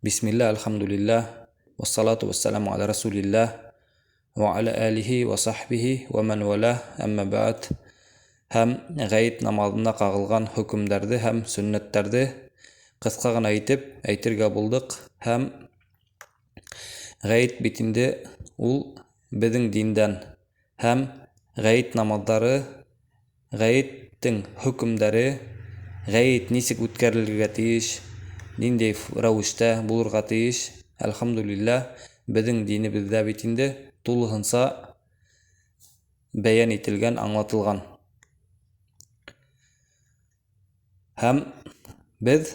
Бисмилла, әлхәмдүлилләһ, вассалату вассаламу аля расулилләһ ва аля алихи ва сахбихи ва ман валаһ, әммә бәғд. Һәм ғәйет намаҙына ҡағылған хөкөмдәрҙе һәм сөннәттәрҙе ҡыҫҡа ғына итеп әйтергә булдыҡ. Һәм ғәйет бит инде ул беҙҙең диндән, һәм ғәйет намаҙҙары, ғәйеттең хөкөмдәре, ғәйет нисек үткәрелергә тейеш, ниндәй рәүештә булырға тейеш, әлхәмдүлилләһ, беҙҙең динебеҙҙә бит инде тулыһынса бәйән ителгән, аңлатылған. Һәм беҙ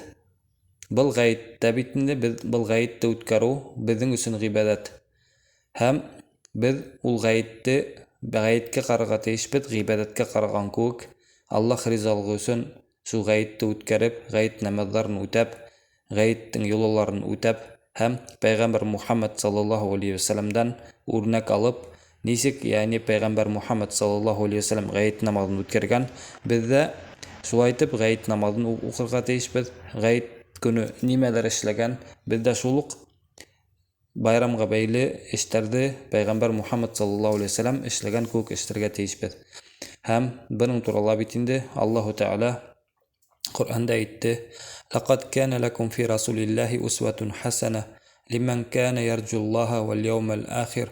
был ғәйеттә бит инде, беҙ был ғәйетте үткәреү беҙҙең өсөн ғибәҙәт. Һәм беҙ ул ғәйетте, ғәйеткә ҡарарға тейешбеҙ, ғибәҙәткә ҡараған кеүек, Аллаһ ризалығы өсөн шул ғәйетте үткәреп, ғәйет намаҙҙарын үтәп, ғәйеттең йолаларын үтәп, һәм Пәйғәмбәр Мухаммәд саллаллаһу алейхи вәсәләмдән үрнәк алып, нисек, йәғни Пәйғәмбәр Мухаммәд саллаллаһу алейхи вәсәләм ғәйет намаҙын үткәргән, беҙ ҙә шулай итеп ғәйет намаҙын уҡырға тейешбеҙ. Ғәйет көнө нимәләр эшләгән, беҙ ҙә шул уҡ байрамға бәйле эштәрҙе Пәйғәмбәр Мухаммәд саллаллаһу алейхи вәсәләм эшләгән кеүек эшләргә тейешбеҙ. Һәм бының турала бит инде Аллаһу Тәғәлә Ҡөрьәндә әйтте: "Ләҡәд кәнә ләкүм фи расулиллаһи усватун хәсәнә лимән кәнә ярджуллаһа вәл яумәл ахир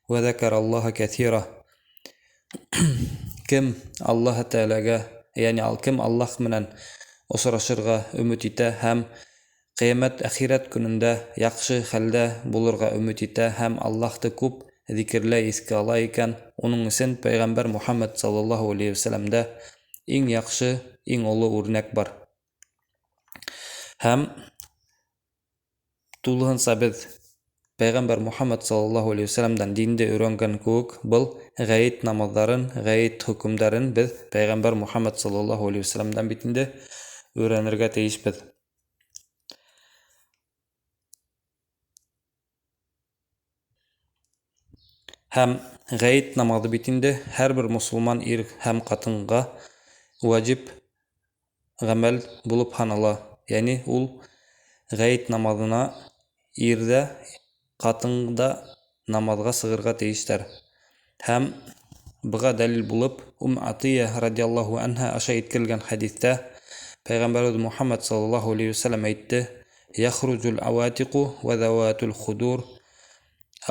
вә зәкәраллаһа кәҫира". Кем Аллаһ Тәғәләгә, йәғни кем Аллаһ менән осрашырға өмөт итә һәм ҡиәмәт әхирәт көнөндә яҡшы хәлдә булырға өмөт итә һәм Аллаһты күп зикерләй, иҫкә ала икән, уның өсөн Пәйғәмбәр Мухаммәд саллаллаһу алейхи вәсәләмдә иң яҡшы, иң оло үрнәк бар. Һәм тулыһынса беҙ Пәйғәмбәр Мухаммәд саллаллаһу алейхи вәсәләмдән динде өйрәнгән кеүек, был ғәйет намаҙҙарын, ғәйет хөкөмдәрен беҙ Пәйғәмбәр Мухаммәд саллаллаһу алейхи вәсәләмдән бит инде өйрәнергә тейешбеҙ. Һәм ғәйет намаҙы бит инде һәр бер мосолман ир һәм ҡатынға важип ғәмәл булып һанала. Йәғни ул ғәйет намаҙына ир ҙә, ҡатын да намаҙға сығырға тейештәр. Һәм быға дәлил булып Ум Атия радиаллаһу анһа аша еткерелгән хәдиҫтә Пәйғәмбәребеҙ Мухаммәд саллаллаһу алейхи вәсәләм әйтте: "Яхружул ауатиҡу ва заватул худур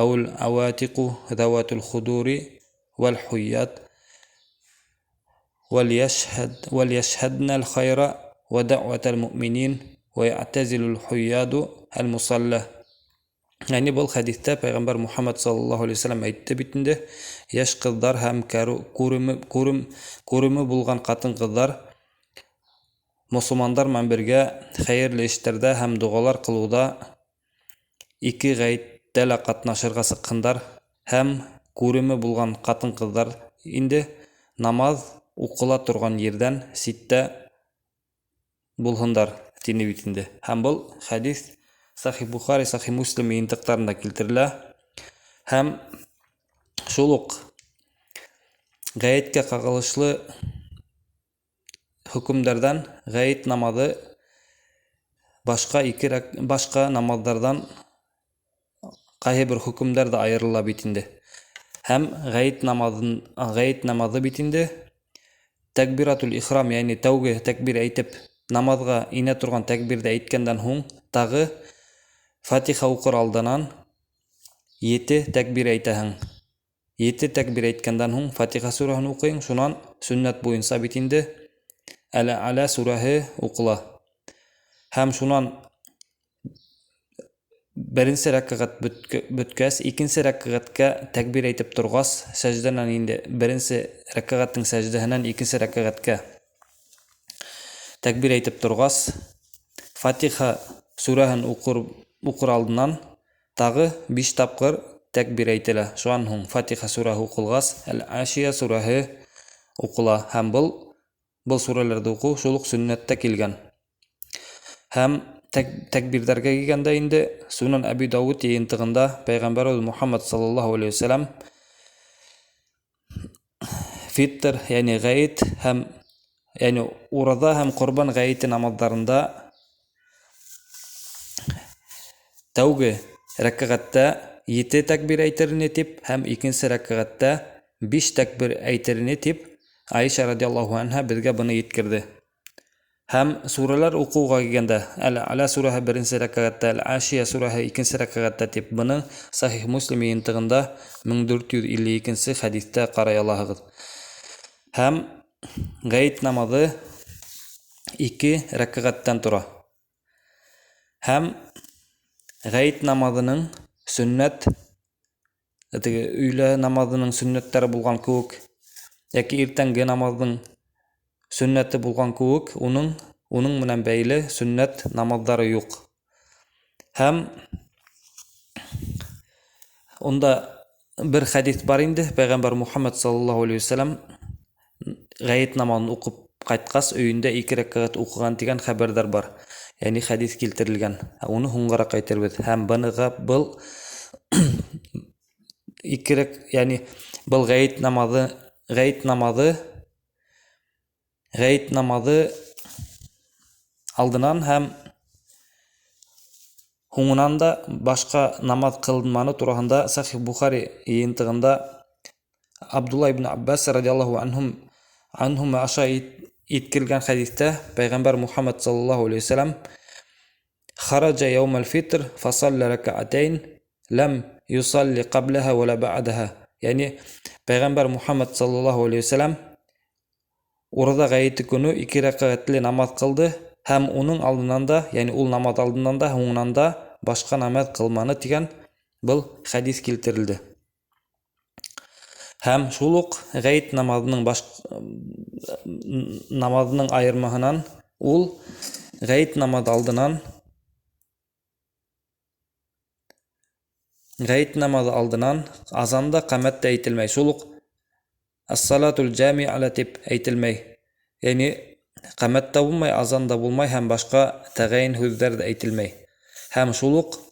әүл ауатиҡу заватул худури вәл хуйят вәл яшһаднал хайра ва дәғвәтәл муъминин ва яътазилул хуйяду әл мусалла". Йәғни был хәдиҫтә Пәйғәмбәр Мухаммәд саллаллаһу алейхи вәсәләм әйтте бит инде, йәш ҡыҙҙар һәм күреме булған ҡатын-ҡыҙҙар мосолмандар менән бергә хәйерле эштәрҙә һәм доғалар ҡылыуҙа ике ғәйеттә лә ҡатнашырға сыҡһындар, һәм күреме булған ҡатын-ҡыҙҙар инде намаҙ уҡыла торған ерҙән ситтә булһындар, тине бит инде. Һәм был хәдиҫ Сахих Бухари, Сахих Муслим йыйынтыҡтарында килтерелә. Һәм шул уҡ ғәйеткә ҡағылышлы хөкөмдәрҙән ғәйет намаҙы башҡа намаҙҙарҙан ҡайһы бер хөкөмдәр ҙә айырыла бит инде. Һәм ғәйет намаҙы бит инде тәкбиратул ихрам, йәғни тәүге тәкбир әйтеп намаҙға инә торған тәкбирҙе әйткәндән һуң тағы Фатиха уҡыр алдынан 7 тәкбир әйтәһең. 7 тәкбир әйткәндән һуң Фатиха сүрәһен уҡыйың, шунан сөннәт буйынса бит инде Әл-А'ла сүрәһе уҡыла. Һәм шунан беренсе рәкәғәт бөткәс, икенсе рәкәғәткә тәкбир әйтеп торғас, сәждәнән инде беренсе рәкәғәттең сәждәһенән икенсе рәкәғәткә тәкбир әйтеп торғас, Фатиха сүрәһен уҡыр алдынан тағы 5 тапҡыр тәкбир әйтелә. Шунан һуң Фатиха сүрәһе уҡылғас, Әл-Ғашия сүрәһе уҡыла. Һәм был сүрәләрҙе уҡыу шул уҡ сөннәттә килгән. Һәм тәкбирҙәргә килгәндә инде Сунан Әби Дауыд йыйынтығында Пәйғәмбәребеҙ Мухаммәд саллаллаһу алейхи вәсәләм фитр, йәғни ғәйет һәм йәғни ураҙа һәм ҡорбан ғәйете намаҙҙарында Тәүге рәкәғәттә 7 тәкбир әйтер ине тип һәм икенсе рәкәғәттә 5 тәкбир әйтер ине тип Аиша радиаллаһу анһа беҙгә быны еткерҙе. Һәм сүрәләр уҡыуға килгәндә, Әл-А'ла сүрәһе беренсе рәкәғәттә, Әл-Ғашия сүрәһе икенсе рәкәғәттә тип быны Сахих Муслим йыйынтығында 1452-нсе хәдиҫтә ҡарай алаһығыҙ. Һәм ғәйет намаҙы 2 рәкәғәттән тора. Һәм ғәйет намаҙының сөннәт, теге өйлә намаҙының сөннәттәре булған кеүек, йәки иртәнге намаҙҙың сөннәте булған кеүек, уның менән бәйле сөннәт намаҙҙары юҡ. Һәм унда бер хәдиҫ бар инде, Пәйғәмбәр Мухаммад саллаллаһу алейхи вәсәләм ғәйет намаҙын уҡып ҡайтҡас өйөндә 2 рәкәғәт уҡыған тигән хәбәрҙәр бар. Йәғни хәдиҫ килтерелгән. Уны һуңғараҡ әйтербеҙ. Һәм быныға был ике рәк, йәғни был ғәйет намаҙы, ғәйет намаҙы, ғәйет намаҙы алдынан һәм һуңынан да башҡа намаҙ ҡылынманы тураһында Сахих Бухари йыйынтығында Абдулла ибн Аббас радиаллаһу анһум аша еткерелгән хәдиҫтә Пәйғәмбәр Мухаммад саллаллаһу алейхи вәсәләм хараджа яумал фитр фасалла ракаатайн лам юсалли ҡаблаһа ва ла баъдаһа. Йәғни Пәйғәмбәр Мухаммад саллаллаһу алейхи вәсәләм ураҙа ғәйете көнө 2 рәкәғәтле намаҙ ҡылды һәм уның алдынан да, йәғни ул намаҙ алдынан да, һуңынан да башҡа намаҙ ҡылманы тигән был хәдиҫ килтерелде. Һәм шул уҡ ғәйет намаҙының баш намаҙының айырмаһынан ул ғәйет намаҙы алдынан, ғәйет намаҙы алдынан азан да, ҡәмәт тә әйтелмәй. Шул уҡ ас-салатул джамиа тип әйтелмәй. Йәғни ҡәмәт тә булмай, азан да булмай һәм башҡа тәғәйен һүҙҙәр ҙә әйтелмәй. Һәм шул уҡ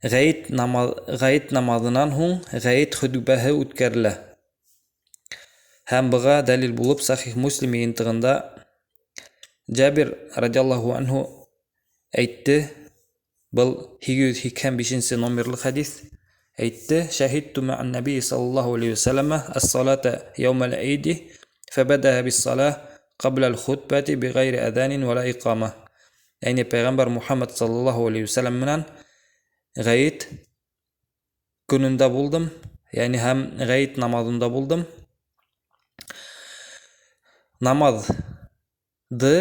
ғәйет намаҙынан һуң ғәйет хөтбәһе үткәрелә. Һәм быға дәлил булып Сахих Муслим йыйынтығында Джабир радиаллаһу анһу әйтте, был 885-нсе номерлы хәдиҫ, әйтте: Шәһидту мә'ан нәби саллаллаһу алейхи вәсәләмә ас-салата яумал иди фәбәдәһә бис-салах ҡабла ал-хутбати биғайри әҙанин ва ла иҡама. Йәғни Пәйғәмбәр Мухаммад саллаллаһу алейхи вәсәләм менән ғәйет көнөндә булдым, йәғни һәм ғәйет намаҙында булдым. Намаҙҙы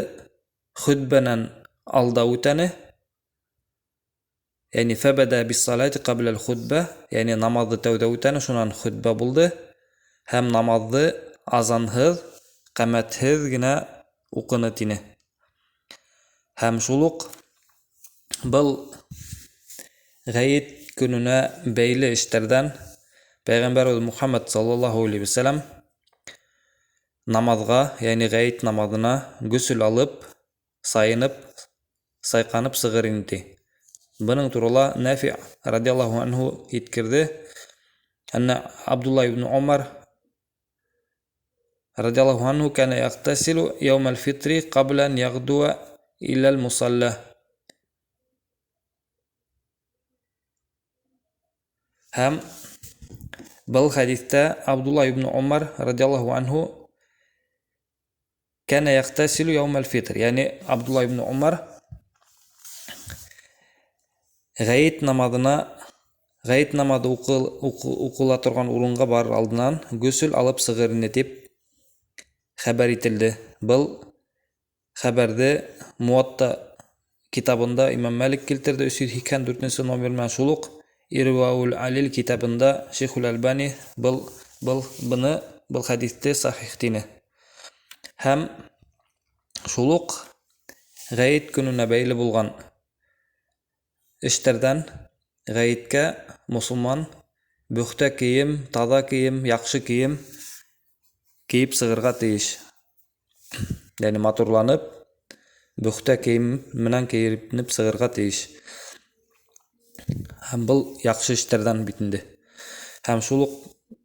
хөтбәнән алда үтәне, йәғни фәбәдә бис-салати ҡабла ал-хутба, йәғни намаҙҙы тәүҙә үтәне, шунан хөтбә булды һәм намаҙҙы азанһыҙ, ҡәмәтһеҙ генә уҡыны тине. Һәм шул уҡ был ғәйет көнөнә бәйле эштәрҙән Пәйғәмбәребеҙ Мухаммад саллаллаһу алейхи вәсәләм намаҙға, йәғни ғәйет намаҙына гөсөл алып, сайынып, сайҡанып сығыр ине ти. Бының турала Нафи радиаллаһу анһу еткерҙе. Әннә Абдулла ибн Умар радиаллаһу анһу кәнә яғтасилу яумал фитри ҡабла ан яғдуа иләл мусалла. Һәм был хәдиҫтә Абдулла ибн Умар радиаллаһу анһу кәнә яғтасилу яумал фитр, йәғни Абдулла ибн Умар ғәйет намаҙына, ғәйет намаҙы уҡыла торған урынға барыр алдынан гөсөл алып сығыр ине тип хәбәр ителде. Был хәбәрҙе Муатта китабында Имам Мәлик килтерҙе 384-нсе номер менән. Шул уҡ Ирваул Алил китабында Шейхул Әлбани был хәдиҫте сахих тине. Һәм шул уҡ ғәйет көнөнә бәйле булған эштәрҙән ғәйеткә мосолман бөхтә кейем, таҙа кейем, яҡшы кейем кейеп сығырға тейеш. Йәғни матурланып, бөхтә кейем менән кейенеп сығырға тейеш. Һәм был яҡшы эштәрҙән бит инде. Һәм шул уҡ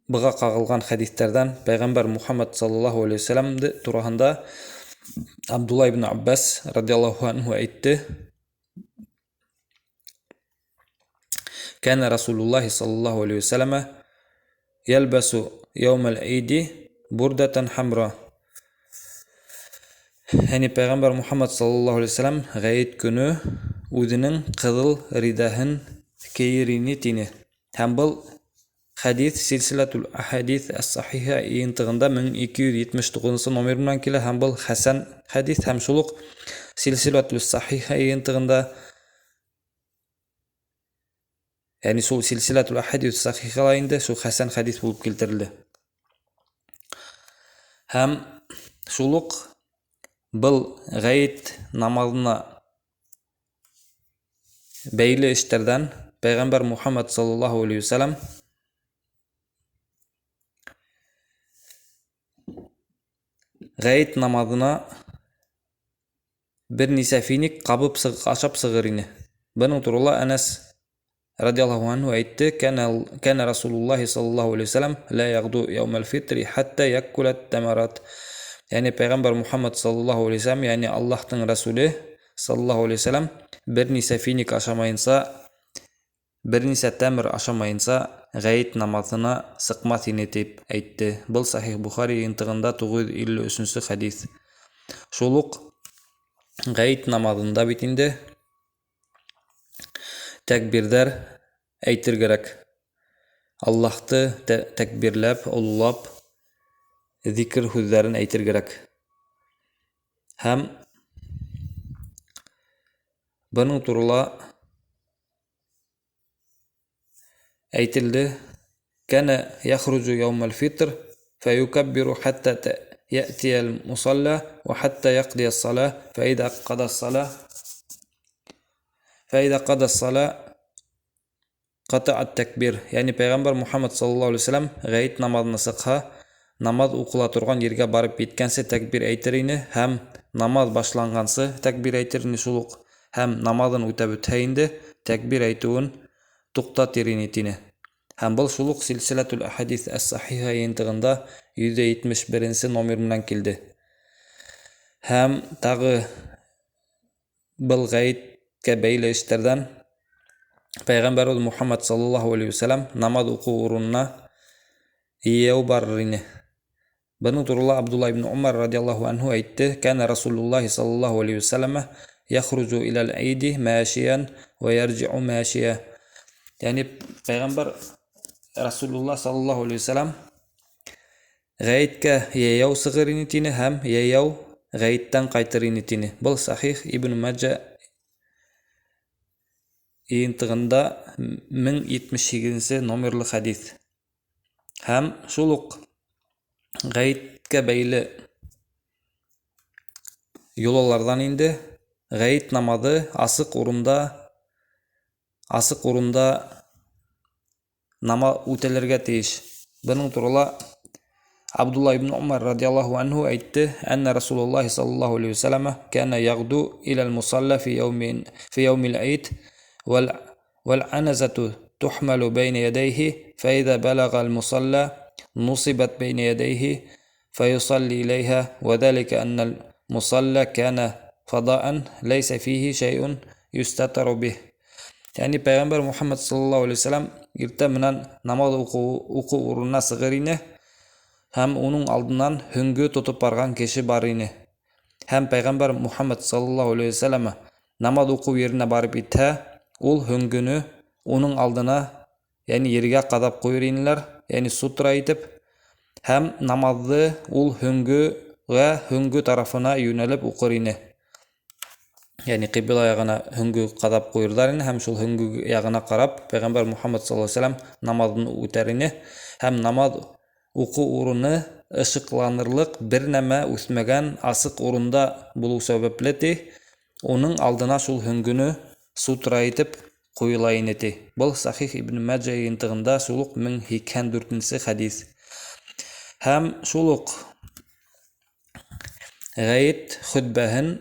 быға ҡағылған хәдиҫтәрҙән Пәйғәмбәр Мухаммад саллаллаһу алейхи вәсәләм тураһында Абдулла ибн Аббас радиаллаһу анһу әйтте. Кәнә Расулуллаһи саллаллаһу алейһи вә сәлләмә йәлбәсү йәүмәл иди бурдатан хамра. Йәғни Пәйғәмбәр Мухаммад саллаллаһу алейһи вә сәлләм ғәйет көнө үҙенең ҡыҙыл ридаһын кейер ине тине. Һәм был хәдиҫ Силсиләтул әхадиҫ әс-сахиха йыйынтығында 1279 номер менән килә, һәм был хәсән хәдиҫ, һәм шул уҡ Силсиләтул сахиха йыйынтығында, йәғни шул Силсиләтул әхадиҫ сахихала инде шул хәсән хәдиҫ булып килтерелде. Һәм шул уҡ был ғәйет намаҙына бәйле эштәрҙән Пәйғәмбәр Мухаммад саллаллаһу алейһи вә сәлләм ғәйет намаҙына бер нисә финик ҡабып ашап сығыр ине. Бының турала Әнәс радиаллаһу анһу әйтте: "Кәнә Расулуллаһи саллаллаһу алейһи вә сәлләм ла яғду яумәл фитри хатта якула тамарат." Йәғни Пәйғәмбәр Мухаммад саллаллаһу алейһи вә сәлләм, йәғни Аллаһтың Расуле саллаллаһу алейһи вә сәлләм бер нисә финик ашамайынса, бер нисә тәмер ашамайынса ғәйет намаҙына сыҡмаҫ ине тип әйтте. Был Сахих Бухари йыйынтығында 953 хәдиҫ. Шул уҡ ғәйет намаҙында бит инде тәкбирҙәр әйтер кәрәк. Аллаһты тәкбирләп, ололап, зикр һүҙҙәрен әйтер кәрәк. Һәм бының турала әйтелде: "Кәнә яхруджу яумал фитр фәюкаббиру хатта яътиял мусалла ва хатта яқдия ас-сала фәиза қада ас-сала фәиза қада ас-сала ҡата'ат тәкбир." Йәғни Пәйғәмбәр Мухаммад саллаллаһу алейһи вә сәлләм ғәйет намаҙына сыҡһа, намаҙ уҡыла торған ергә барып еткәнсе тәкбир әйтер ине, һәм намаҙ башланғансы тәкбир әйтер ине шул уҡ, һәм намаҙын үтәп бөтһә инде тәкбир әйтеүен туҡтатыр ине тине. Һәм был шул уҡ Силсиләтул әхадиҫ әс-сахиха йыйынтығында 171 номер менән килде. Һәм тағы был ғәйеткә бәйле эштәрҙән Пәйғәмбәребеҙ Мухаммад саллаллаһу алейһи вә сәлләм намаҙ уҡыу урынына йәйәү барыр ине. Бының турала Абдулла ибн Умар радиаллаһу анһу әйтте: "Кәнә Расулуллаһи саллаллаһу алейһи вә сәлләм яхруджу иләл иди машиян ва ярджиу машия." Йәғни Пәйғәмбәр Расулуллаһ саллаллаһу алейһи вә сәлләм ғәйеткә йәйәү сығыр ине тине һәм йәйәү ғәйеттән ҡайтыр ине тине. Был Сахих Ибн Маджа йыйынтығында 1078 номерлы хәдиҫ. Һәм шул уҡ ғәйеткә бәйле йолаларҙан инде ғәйет намаҙы асыҡ урында намаҙ үтәлергә тейеш. Бының турала Абдулла ибн Умар радиаллаһу анһу әйтте: "Әннә Расулуллаһи саллаллаһу алейһи вә сәлләм кәнә яғду иләл мусалла фи яумил ид вәл аназату тухмалу бәйнә ядәйһи фәиза балагал мусалла нусибат бәйнә ядәйһи фәюсалли иләйһа вә залика әннәл мусалла кәнә фадаан ләйсә фиһи шәйун юстатару биһ." Йәғни Пәйғәмбәр Мухаммад саллаллаһу алейһи вә сәлләм иртә менән намаҙ уҡыу урынына сығыр ине, һәм уның алдынан һөңгө тотоп барған кеше бар ине. Һәм Пәйғәмбәр Мухаммад саллаллаһу алейһи вә сәлләм намаҙ уҡыу еренә барып етһә, ул һөңгөнө уның алдына, йәғни ергә ҡаҙап ҡуйыр инеләр, йәғни сутра итеп, һәм намаҙҙы ул һөңгөгә, һөңгө тарафына йүнәлеп уҡыр ине. Йәғни ҡибла яғына һөңгө ҡаҙап ҡуйырҙар ине, һәм шул һөңгө яғына ҡарап Пәйғәмбәр Мухаммад саллаллаһу алейһи вә сәлләм намаҙын үтәр ине. Һәм намаҙ уҡыу урыны ышыҡланырлыҡ бер нәмә үҫмәгән асыҡ урында булыу сәбәпле ти, уның алдына шул һөңгөнө сутра итеп ҡуйыла ине ти. Был Сахих Ибн Маджа йыйынтығында шул уҡ 1084 хәдиҫ. Һәм шул уҡ ғәйет хөтбәһен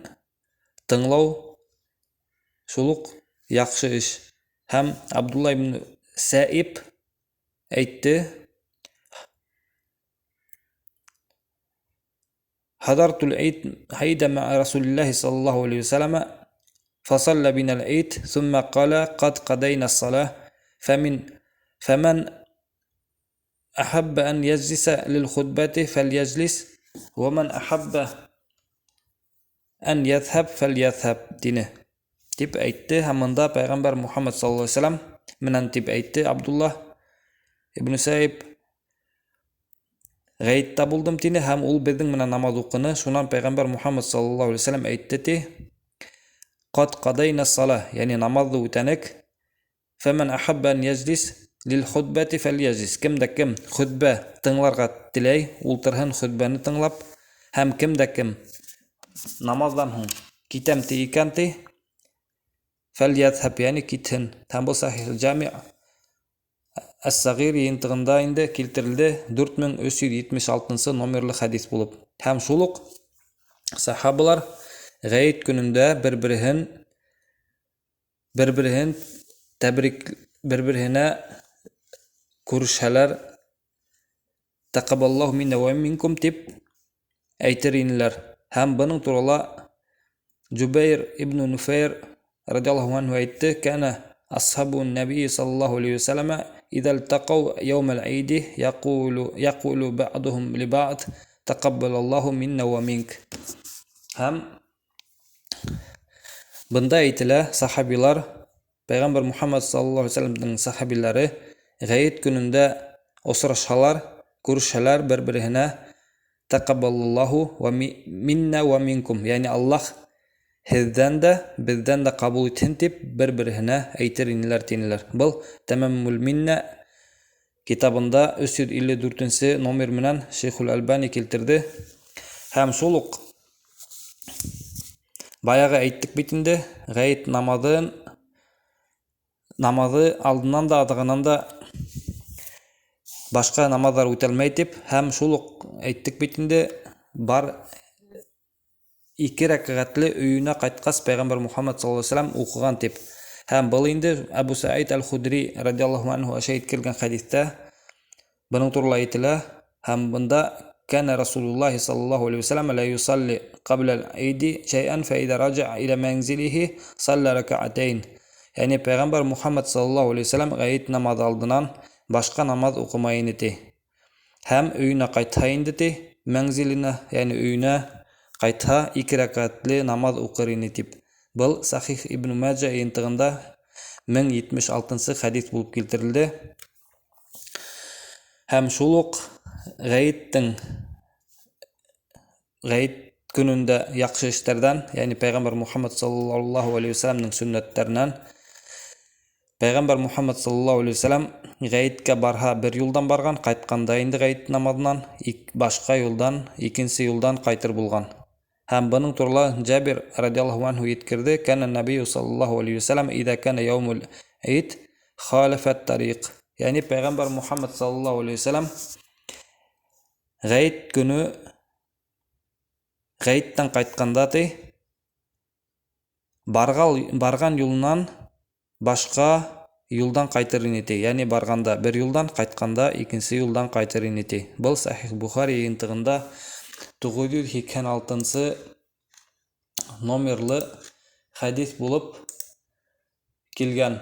тыңлау шул уҡ яҡшы эш. Һәм Абдулла ибн Сәиб әйтте: "Хәҙәртул ғид мәә Расулиллаһи саллаллаһу алейһи вә сәлләм фасалла бинал ид сумма ҡала ҡад ҡадайна ас-салаһ Фәмин фәмән әхәббә ән йәжлисә лил хутбәти фәлйәжлис вә мән әхәббә ән йәҙһәб фәлйәҙһәб тине. Тип әйтте һәм мында пәйғәмбәр Мухаммад саллаллаһу алейһи вәсәләм менән тип әйтте Абдулла ибн Сәйб ғәйеттә булдым тине һәм ул беҙҙең менән намаҙ уҡыны. Шунан пәйғәмбәр Мухаммад саллаллаһу алейһи вәсәләм әйтте ти: "Ҡад ҡадайна сала", ягъни намаҙҙы үтәнек. Фәмән әхәббә ән йәжлис лил хутбәти фәлйәжлис. Кем дә кем хөтбә тыңларға теләй, ултырһын хөтбәне тыңлап, һәм кем дә кем намаҙҙан һуң китәм ти икән ти, фәлйәҙһәб, ягъни китһен. Һәм был Сахих Джами Әс-Сағир йыйынтығында инде килтерелде 4376 номерлы хәдис булып. Һәм шул уҡ сахабалар ғәйет көнөндә бер-береһен бер-береһен тәбрик бер-береһенә күрешһәләр, тәҡәббаллаһу минна вә минкум тип әйтер инеләр. Һәм бының турала Джубәйр ибн Нуфәйр радиаллаһу анһу әйтте: "Кәнә асхабу нәбийи саллаллаһу алейһи вәсәләмә إذا التقوا يوم العيد يقول بعضهم لبعض تقبل الله منا ومنك". Һәм бында әйтелә, сахабилар, Пәйғәмбәр Мухаммад саллаллаһу алейһи вәсәләмдең сахабилары ғәйет көнөндә осрашһалар, күрешһәләр бер-береһенә тәҡәббаллаһу ва минна ва минкум, ягъни Аллаһ һеҙҙән дә, беҙҙән дә ҡабул итһен тип бер-береһенә әйтер инеләр тинеләр. Был Тәмәммул Минна китабында 354 номер менән Шейхул Әлбани килтерҙе. Һәм шул уҡ баяғы әйттек бит инде, ғәйет намаҙын намаҙы алдынан да аҙағынан да башҡа намаҙҙар үтәлмәй тип, һәм шул уҡ әйттек бит инде, бар ике рәкәғәтле өйөнә ҡайтҡас Пәйғәмбәр Мухаммад саллаллаһу алейһи вәсәләм уҡыған тип. Һәм был инде Әбу Саид әл-Худри радиаллаһу анһу аша еткерелгән хәдиҫтә бының турала әйтелә. Һәм бында кәнә Расулуллаһи саллаллаһу алейһи вәсәләм ла юсалли ҡабла аль-иди шәйән фәиза раджа иля мәнзилиһи салла ракаатейн. Ягъни Пәйғәмбәр Мухаммад саллаллаһу алейһи вәсәләм ғәйет намаҙы алдынан башҡа намаҙ уҡымай ине ти. Һәм өйөнә ҡайтһа инде ти, мәнзиленә, ягъни өйөнә ҡайтһа ике рәкәғәтле намаҙ уҡыр ине тип. Был Сахих Ибн Маджа йыйынтығында 1076 хәдиҫ булып килтерелде. Һәм шул уҡ ғәйеттең ғәйет көнөндә яҡшы эштәрҙән, ягъни Пәйғәмбәр Мухаммад саллаллаһу алейһи вәсәләмнең сөннәттәренән, Пәйғәмбәр Мухаммад саллаллаһу алейһи вәсәләм ғәйеткә барһа бер юлдан барған, ҡайтҡанда инде ғәйет намаҙынан башҡа юлдан, икенсе юлдан ҡайтыр булған. Һәм бының турала Джабир радиаллаһу анһу еткерҙе: "Кәнә нәбийю саллаллаһу алейһи вәсәләм иҙа кәнә яумул ид халафат тариq". Ягъни Пәйғәмбәр Мухаммад саллаллаһу алейһи вәсәләм ғәйет көнө ғәйеттән ҡайтҡанда ти барған юлынан башҡа юлдан ҡайтыр ине ти. Ягъни барғанда бер юлдан, ҡайтҡанда икенсе юлдан ҡайтыр ине ти. Был Сахих Бухари йыйынтығында 986 номерлы хәдиҫ булып килгән.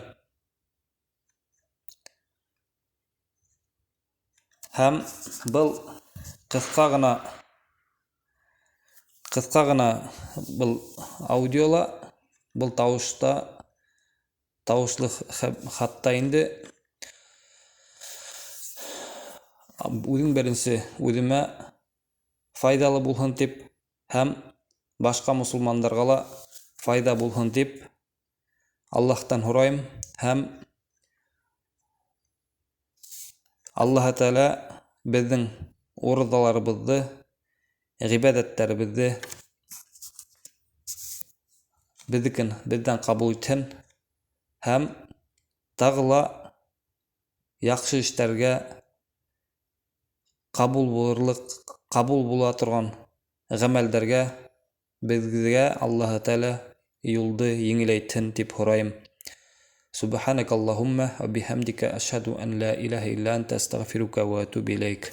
Һәм был ҡыҫҡа ғына был аудиола, был тауышта, тауышлы хатта инде үҙең беренсе үҙемә файҙалы булһын тип һәм башҡа мосолмандарға ла файҙа булһын тип Аллаһтан һорайым һәм Аллаһ Тәғәлә беҙҙең ураҙаларыбыҙҙы, ғибәҙәттәребеҙҙе беҙҙекен беҙҙән ҡабул итһен һәм тағы ла яҡшы эштәргә ҡабул булырлыҡ, ҡабул була торған ғәмәлдәргә беҙгә Аллаһ Тәғәлә юлды еңеләйтһен тип һорайым. Субханакаллаһумма ва бихамдика ашһаду ан ла илаһа илля анта астагфирука ва атубу иләйк.